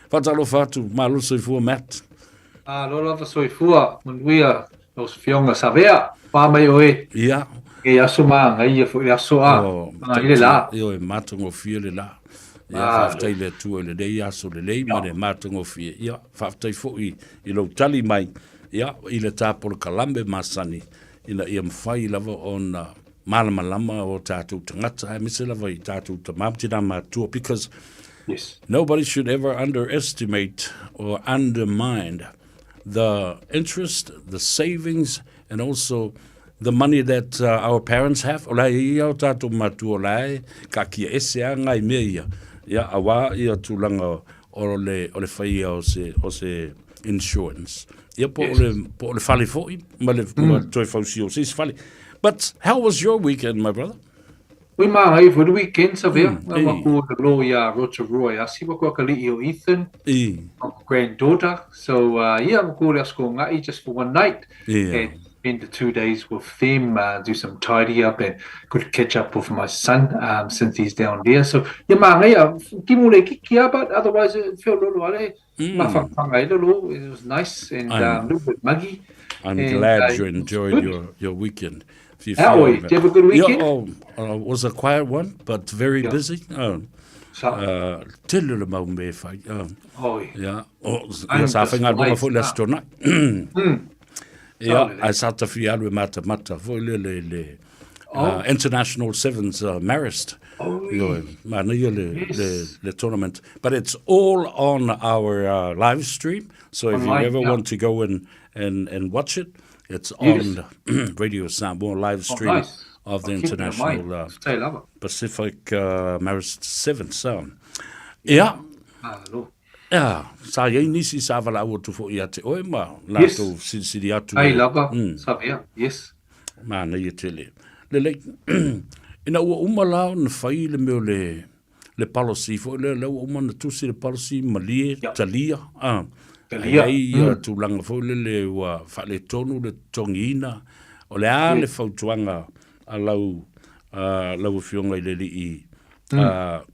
Faatalofa atu, malo le soifua Matt. Malo lava soifua, manuia lau Afioga Savea, pa mai oe. Ia. E aso māngaia foi le aso a, Oh, māngaia le la. Ioe, matagofie le la. Ia, faafetai i le Atua i lenei aso lelei ma le matagofie. Ia, faafetai foi i lou tali mai, ia, i le ta polokalame masani, ina ia mafai lava ona malamalama o tatou tagata, aemaise lava i tatou tama ma tinā matutua, because nobody should ever underestimate or undermine the interest, the savings, and also the money that our parents have. O la e i ai o tatou matua, o la e kaatia ese lava ngai mea ia, ia, aua ia tulaga o le, o le faia o se, o se insurance. Ia po o le, po o le fale foi, ma le, ma le toe fausia o se isi fale. But how was your weekend, my brother? Ui māngai foi le weekend Savea, mm, ma ko le lo ia Rotorua e asi, ma ko akali'i o Ethan, ma ko granddaughter. So, yeah, ma ko le aso ko nga'i just for one night. And spend the 2 days with them, do some tidy up and good catch up with my son since he's down there. So, yeah, māngai, ki mo le kiki a, but otherwise, it felt lolo ale. Mawhangawhanga e lolo, it was nice and a little bit muggy. I'm glad you enjoyed your weekend. How are you? Did you have a good weekend? Yeah, oh, it was a quiet one, but very busy. Oh. Tele le mau me whai. Oh, yeah. Oh, ia sa whainga runga foi le aso tōnai. Ia, ai sa tawhi alu e mata mata foi le le le International Sevens Marist. Oh, Ioe, manaia le, le, le tournament. But it's all on our live stream, so if you Online, ever want to go and watch it, it's on Radio Samoa live Oh, stream nice. of the I'll keep it in mind. International Stay lava. Pacific Marist Sevens. So, ia, Malo. ia, sa i ai nisi sa valaau atu foi ia te oe ma latou silisili atu Ai e lava, Savea, yes. Manaia tele. Lelei, ina ua uma la ona fai le mea o le, le policy foi lea, lea ua uma ona tusi le policy, malie, talia, a. Talia. Ai ia tulaga foi lele ua faaletonu le totogiina. O le a le fautuaga a lau, a lau Afioga i le Alii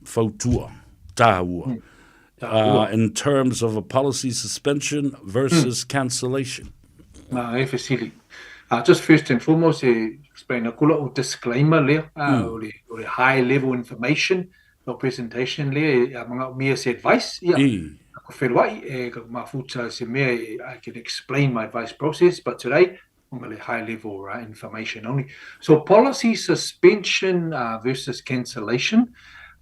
fautua tāua in terms of a policy suspension versus cancellation? Nā, e fesili. Just first and foremost, e explain aku la'u disclaimer lea, o le, o le high level information, lau presentation lea, e a manaomia se advice, ia, aku felua'i, e ka mafuta se mea, e, I can explain my advice process, but today, I'm le high level information only. So policy suspension versus cancellation.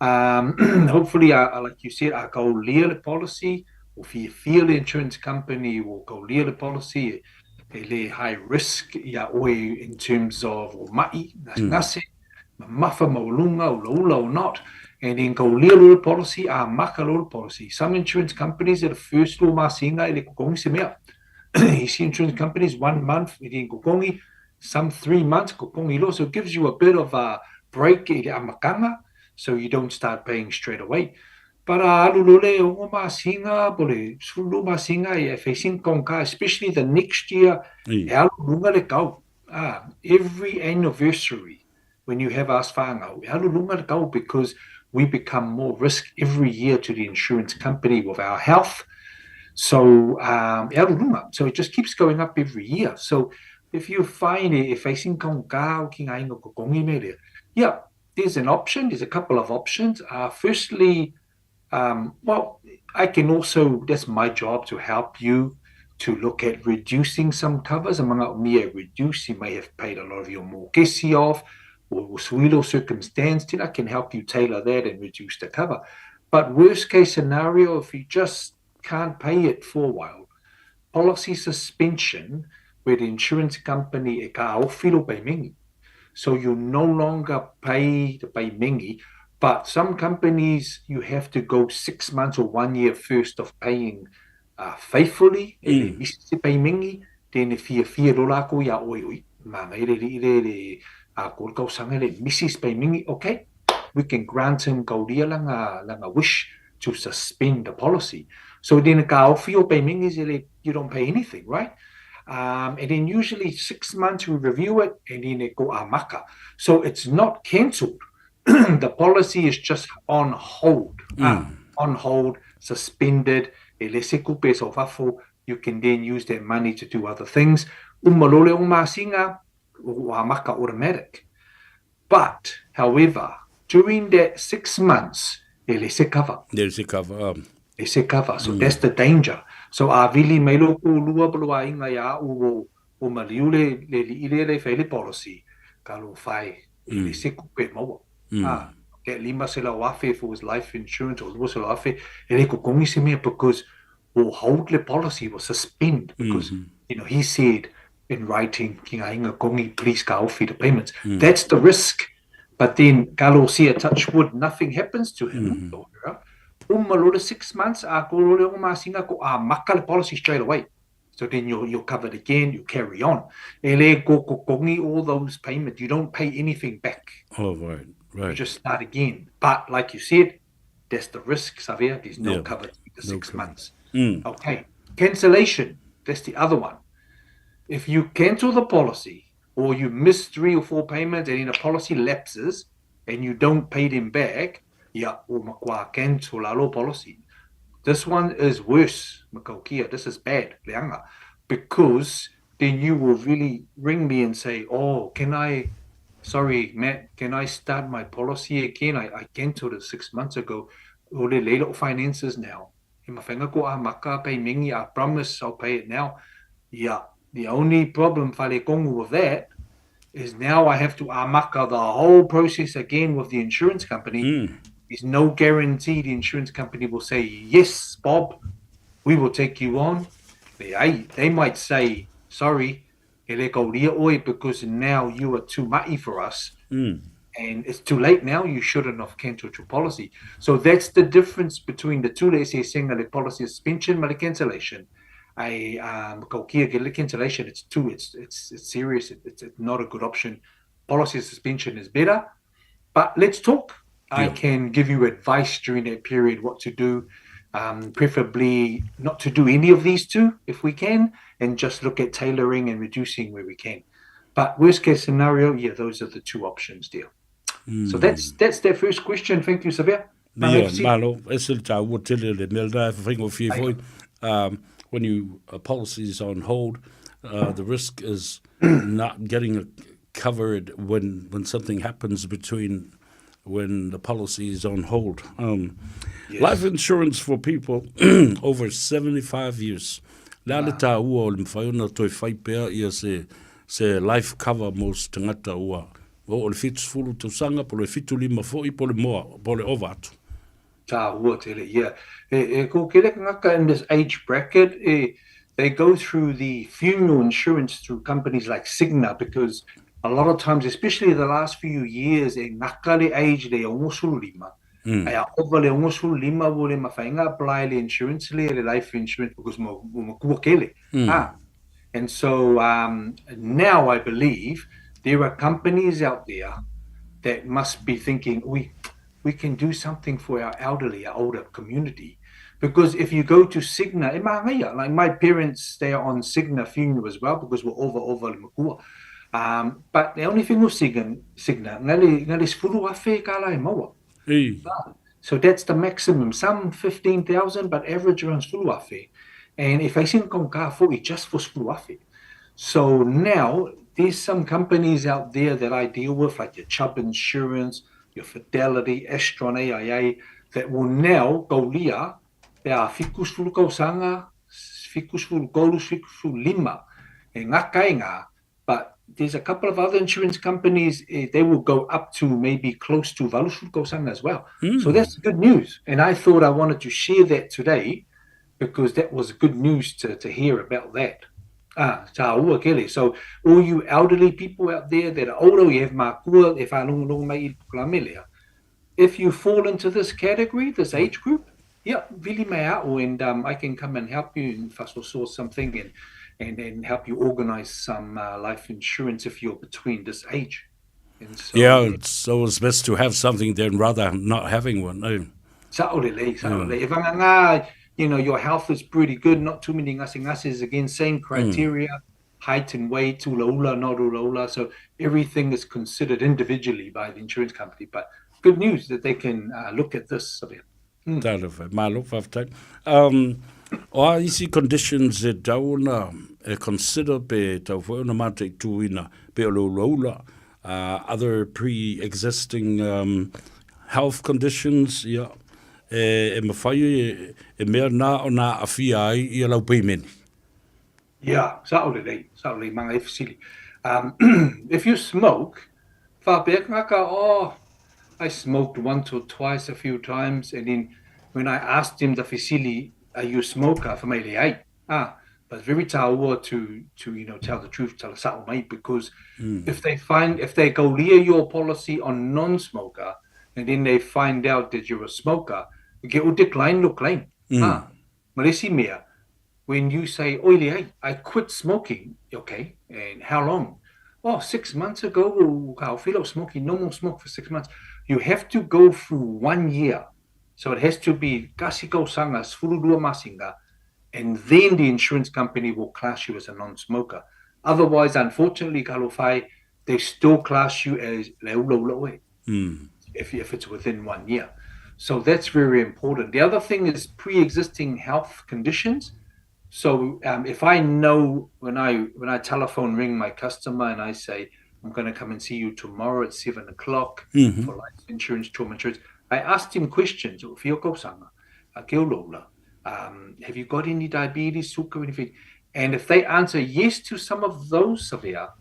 Hopefully, like you said, a kaulia le policy, o fiafia le insurance company o kaulia le policy, e le high risk ia oe in terms of o ma'i, gasegase, mamafa maualuga, ulaula or not, and then kaulia loa le policy, amaka loa le policy. Some insurance companies at the first lua masina e le kokogi se mea. Isi insurance companies, one month e le kokogi, some 3 months kokogi loa. So it gives you a bit of a break i le amataga, so you don't start paying straight away. But alu loa le 6 masina po le 12 masina e facing kaugata, especially the next year, e alu i luga le tau. Every anniversary when you have aso fanau, e alu i luga le tau because we become more risk every year to the insurance company with our health. So e alu i luga. So it just keeps going up every year. So if you find e facing kaugata o ki ngā inga kokogi me lea, yeah, there's an option. There's a couple of options. Firstly, well, I can also, that's my job to help you to look at reducing some covers. Among me, reduce, you may have paid a lot of your mortgage off or suilo circumstance, then I can help you tailor that and reduce the cover. But worst case scenario, if you just can't pay it for a while, policy suspension, where the insurance company e kaofi lou paimegi. So you no longer pay the paimegi, but some companies you have to go 6 months or one year first of paying faithfully, e le misi se paimegi, then e fiafia loa lakou iā oe oi, māngai le alii le le a ko le tausaga le misi se paimegi, okay, we can grant him kaulia lana wish to suspend the policy. So then kaofi o paimegi se le you don't pay anything, right? And then usually 6 months we review it and then it go amaka. So it's not cancelled. The policy is just on hold. On hold. suspended, e leai se tupe e sau fafo, you can then use that money to do other things. Uma loa le ono masina, ua amata automatic. But, however, during that 6 months, e leai se cover. E leai se cover. E se cover. So that's the danger. So a vili mai lo toalua ma lou aiga ia a'u ua ua maliu le le ali'i lea e fai le policy, talofa e, e leai se tupe e maua. Ah, that 500,000 for his life insurance or 200,000, e le totogi se mea because we'll hold le policy, we'll suspend because, he said in writing ki ngā inga kongi, please kaofi the payments. That's the risk. But then, kalosia, touch wood, nothing happens to him or her. Uma loa le 6 months, a ko loa le ono masina ko amaka le policy straight away. So then you're covered again, you carry on. E le ko totogi all those payments. You don't pay anything back. You just start again. But like you said, that's the risk, Savea. There's no cover the No 6 cover. months. Okay. Cancellation. That's the other one. If you cancel the policy or you miss three or four payments and then the policy lapses and you don't pay them back, yeah, ua matua cancel lou policy. This one is worse, Makaukia. This is bad, leaga, because then you will really ring me and say, "Oh, can I, sorry, Matt, can I start my policy again? I cancelled it 6 months ago. Ua lelei lo'u finances now. E mafai ona kou amaka paimeņi, I promise I'll pay it now." Yeah, the only problem, faaletonu, with that is now I have to amaka the whole process again with the insurance company. There's no guarantee the insurance company will say, "Yes, Bob, we will take you on." They might say, "Sorry, e le kaulia ʻoe because now you are too ma'i for us. And it's too late now, you shouldn't have cancelled your policy." So that's the difference between the two, le eseesega le policy suspension ma le cancellation. Ae matautia ke le cancellation, it's too, it's serious, it's not a good option. Policy suspension is better, but let's talk. I can give you advice during that period what to do. Preferably not to do any of these two if we can, and just look at tailoring and reducing where we can. But worst case scenario, yeah, those are the two options there. So that's their first question. Thank you, Savea. Ia, malo, e se le tāua tele le mea rā e whawhaingofie foi. When you a policy is on hold, the risk is not getting covered when something happens between when the policy is on hold. Life insurance for people over 75 years. Le a le tāua o le mawhai ona toe whai pea ia se life cover mo se tangata ua o le 70 tausaga po le 75 foi po le moa po le ova atu. Tāua tele, yeah. E ko kele ngaka in this age bracket, they go through the funeral insurance through companies like Cigna because a lot of times, especially the last few years, e gaka le age le 65. Ae a ova le 65 ua le mafai ona apply le insurance le life insurance because ua matua kele. Ah. And so now I believe there are companies out there that must be thinking we can do something for our elderly, our older community. Because if you go to Cigna, e māngaia, like my parents, they are on Cigna funeral as well because we're ova le makua. But the only thing with Cigna, na o le 10,000 kālā e maua. Ei. So that's the maximum. Some 15,000, but average around 10,000. And if I sing kong ka foi just for 10,000. So now there's some companies out there that I deal with, like your Chubb Insurance, your Fidelity, Astron AIA, that will now go lia, pe a 70 tausaga, 73, 75, e gaka e ngā, but there's a couple of other insurance companies, they will go up to maybe close to 80 tausaga as well. So that's good news. And I thought I wanted to share that today because that was good news to hear about that. Ah, tāua kele. So all you elderly people out there that are older, you have makua, e whaalongolongo mai i le polokalame lea, if you fall into this category, this age group, yeah, vili mai a'u and I can come and help you and source something and help you organize some life insurance if you're between this age. And so, Yeah, it's always best to have something than rather not having one. Eh? Sa'o lelei, sa'o lelei. E vagana, your health is pretty good, not too many gasegases. Again, same criteria, height and weight, ulaula, not ulaula. So everything is considered individually by the insurance company. But good news that they can look at this a bit. Talofa, malo, faafetai. Um, o a isi conditions e tau ona e consider pe tau foi ona mataituina pe o le ulaula, other pre-existing um, health conditions, ia, e, e mawhai e, e mea nā o nā awhia ai ia lau peimeni. Yeah, sa'o lelei, sa'o lelei manga e fesili. Um, if you smoke, faapea kangaka, oh, I smoked once or twice a few times, and then when I asked him the fesili, are you a smoker, fa mai leai. Ah, but it's very tāua to, to, you know, tell the truth, tell sa'o mai, because if they find, if they go near your policy on non-smoker, and then they find out that you're a smoker, ke u decline lo claim. Ah, ma le isi mea, when you say, oi leai, I quit smoking, okay, and how long? Oh, 6 months ago, ka feel smoking, no more smoke for 6 months. You have to go through one year. So it has to be tasi tausaga, 12 masina, and then the insurance company will class you as a non-smoker. Otherwise, unfortunately, talofa e, they still class you as le ulaula oe if it's within one year. So that's very important. The other thing is pre-existing health conditions. So if I know when I telephone ring my customer and I say, "I'm going to come and see you tomorrow at 7 o'clock for life insurance, trauma insurance," I asked him questions. Have you got any diabetes, sugar, anything? And if they answer yes to some of those, Savea,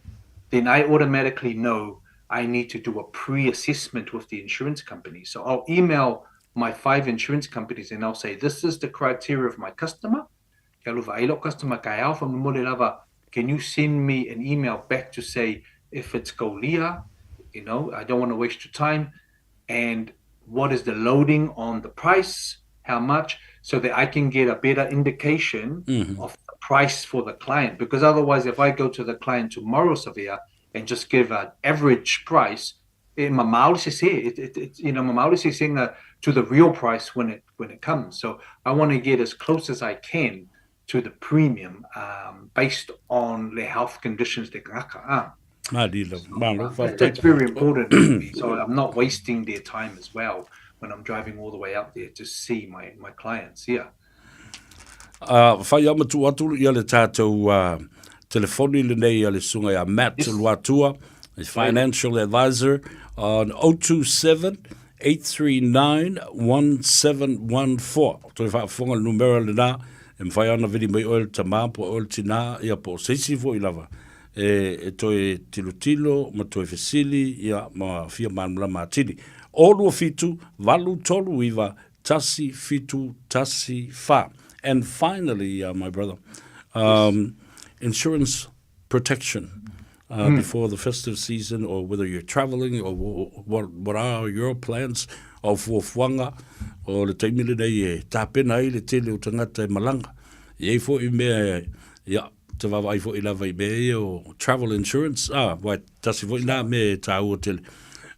then I automatically know I need to do a pre-assessment with the insurance company. So I'll email my five insurance companies and I'll say, "This is the criteria of my customer. Customer, can you send me an email back to say if it's kaulia? I don't want to waste your time. And what is the loading on the price? How much? So that I can get a better indication of the price for the client." Because otherwise, if I go to the client tomorrow, Savea, and just give an average price, e mamao se se, it, you know, mamao se se to the real price when it comes. So I want to get as close as I can to the premium based on the health conditions te kangaka. Ah. That's very important. So I'm not wasting their time as well when I'm driving all the way out there to see my clients. Yeah. Whai ama tu atu ia le tātou telefoni lenei a le susuga ia Matt yes. Luatua, a financial advisor on 027 839 1714. Toe faafofoga le numera lena, e mawhai ana vili mai oe le tamā po oe le tinā, ia po seisi foi lava. E toe tilotilo ma toe fesili, ia ma fia malamalama atili. O 27, 839, 1714. And finally, my brother, insurance protection before the festive season, or whether you're traveling, or what are your plans o fuafuaga o le taimi lenei e tapena ai le tele o tagata e malaga. E ai foi mea e, ia, te vaavaai foi lava i mea ia o travel insurance, ah, aua tasi foi na mea e tāua tele.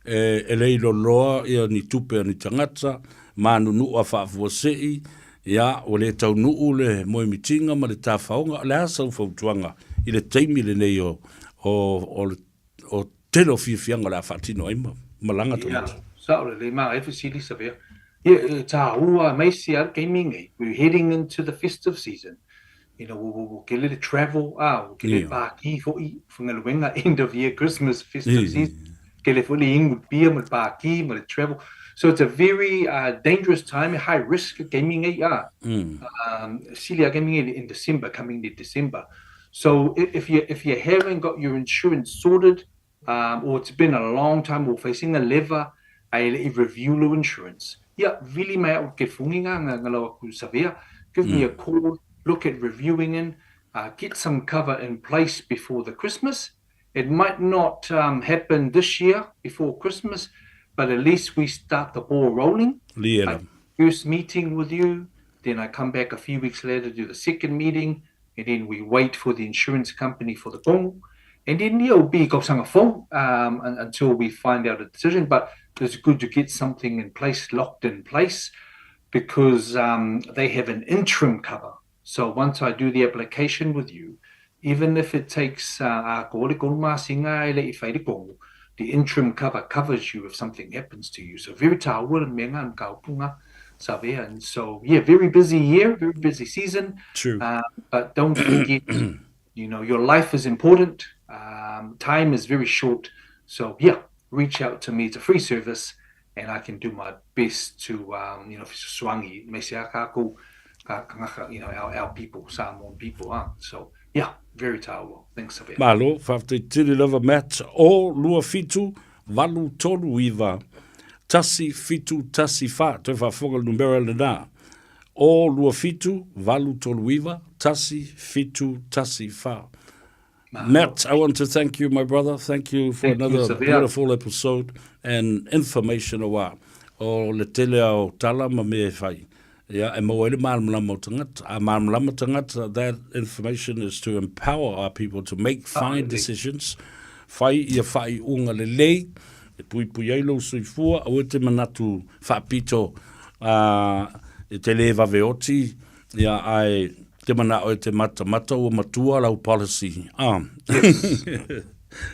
E, e le iloloa ia ni tupe a ni tagata, manunua faafuasei, ia, ua le taunuu le moemitiga ma le tafaoga, o le a sau fautuaga i le taimi lenei o, o, o, le, o tele o fiafiaga o le a faatino ai ma malaga tagata? Yeah, sa'o lelei ma e fesili Savea. Yeah, e tāua aemaise a le taimi nei. We're heading into the festive season. We'll get a little travel, ah, we'll get a pākī fo'i, faigaluega, end of year, Christmas, festive season. Kele fo'i le inu pia ma le pākī ma le travel. So it's a very dangerous time, high risk taimi nei, ah. Sili a taimi nei in December, coming in December. So if you haven't got your insurance sorted, or it's been a long time, or facing a lever, ai le i review lo insurance. Ia, vili mai au ke fungi ngā ngā lau aku Savea. Give me a call, look at reviewing in, get some cover in place before the Christmas. It might not happen this year before Christmas, but at least we start the ball rolling. Liela. First meeting with you, then I come back a few weeks later to do the second meeting, and then we wait for the insurance company for the gong. And then it'll be tausaga fou until we find out a decision. But it's good to get something in place, locked in place, because they have an interim cover. So once I do the application with you, even if it takes the interim cover covers you if something happens to you. So very tāua le mea ngā mkaupunga. Savea. And so, yeah, very busy year, very busy season. True. But don't forget, you know, your life is important. Time is very short. So, yeah, reach out to me. It's a free service and I can do my best to, you know, fesoasoani, me se a kākou, ka kangaka, you know, our people, Samoan people, ah. So, yeah, very tāua. Thanks, Savea. Malo, whāftai tiri lava, Matt. O, lua fitu, valu tolu iwa, tasi fitu tasi wha, toi whaafonga le numera le nā. O, lua fitu, valu tolu iwa, tasi fitu tasi wha. Matt, I want to thank you, my brother. Thank you for Thank you, another Savea. beautiful episode and information awa o le tele ao tala ma me e whai. Ia, e maua ai le mālamalama o tangata. A mālamalama tangata, that information is to empower our people to make fine decisions, whai ia whaiunga lelei, e puipui ai lou soifua, aua te manatu whaapito e te le vave oti, ia, ae te manao e te matamata ua matua lau policy. Ah. Yes.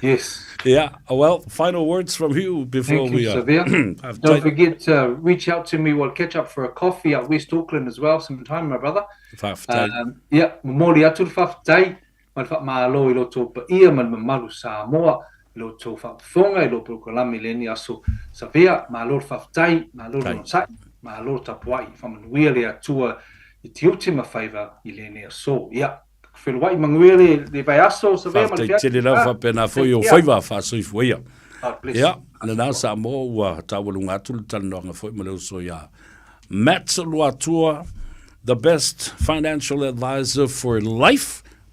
Yes. Yeah, well, final words from you before Thank you, we are. Savea. I've Don't ta- forget to reach out to me. We'll catch up for a coffee at West Auckland as well sometime, my brother. Whawhetai. Yeah, momoli atu le whawhetai, ma le whaamalo i loto paia ma le mamalu Samoa, i loto whaafofoga, i lo polokalame i lenei aso. Savea, malo le whawhetai, malo le Tai. onosai, malo le tapuai, whamanuia le Atua i te ute ma faiva i lenei aso. Yeah. Wheluai manuia le, le vaiaso, Savea, ma le Whawhetai whiaki. tele lava Ah, whapena foi take o care. whaiva whaasoifua ia. God bless. Ia, lena Samoa ua taualuga atu le talanoaga foi ma le uso iā Matt Luatua, the best financial advisor for life.